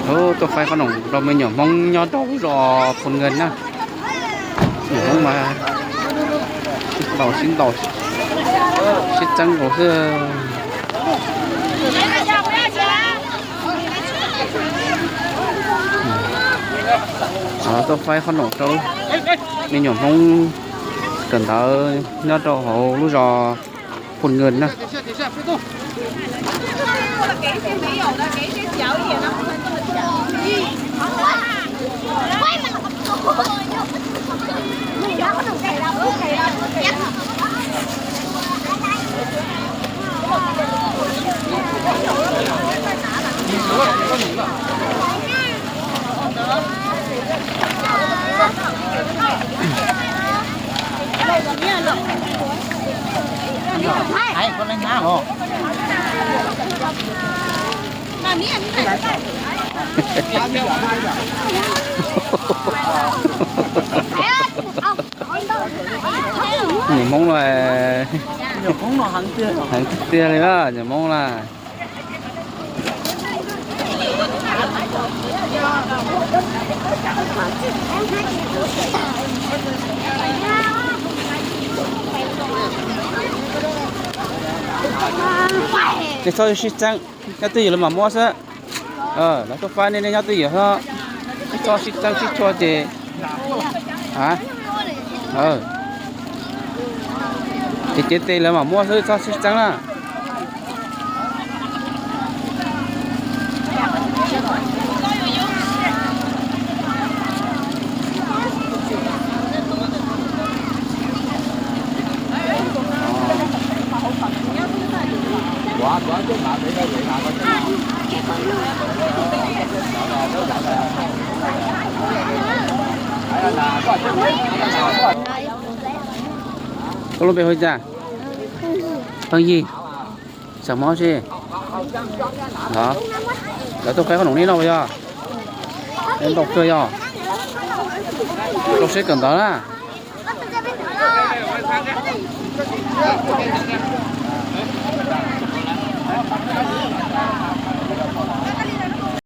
Tuaj faib qhob noom rau me nyuam Hmoob nyob rau lub zos Phoo Nkees na. Nyuam Hmoob mas sib ntaus sib ntaus, sib txeeb nkaus xwb. Tuaj faib qhob noom rau me nyuam Hmoob kawm ntawv nyob rau hauv lub zos Phoo Nkees na. Nyuam Hmoob los heev tiag tiag li na, nyuam Hmoob na. Nej txhob sib txeeb, nyob twj ywm lawv mam muab xwb. Lawv tuaj faib nej, nej nyob twj ywm xwb, txhob sib txeeb sib tshua ces, a, ces cev tes lawv mam muab xwb, txhob sib txeeb na. Koj lub npe hu li cas? Pheej Yig. Xeem Hmoob tsi? Lawv tuaj faib qhob noom nej noj puas yog? Ntau kawg yog. Rau siab kawm ntawv na.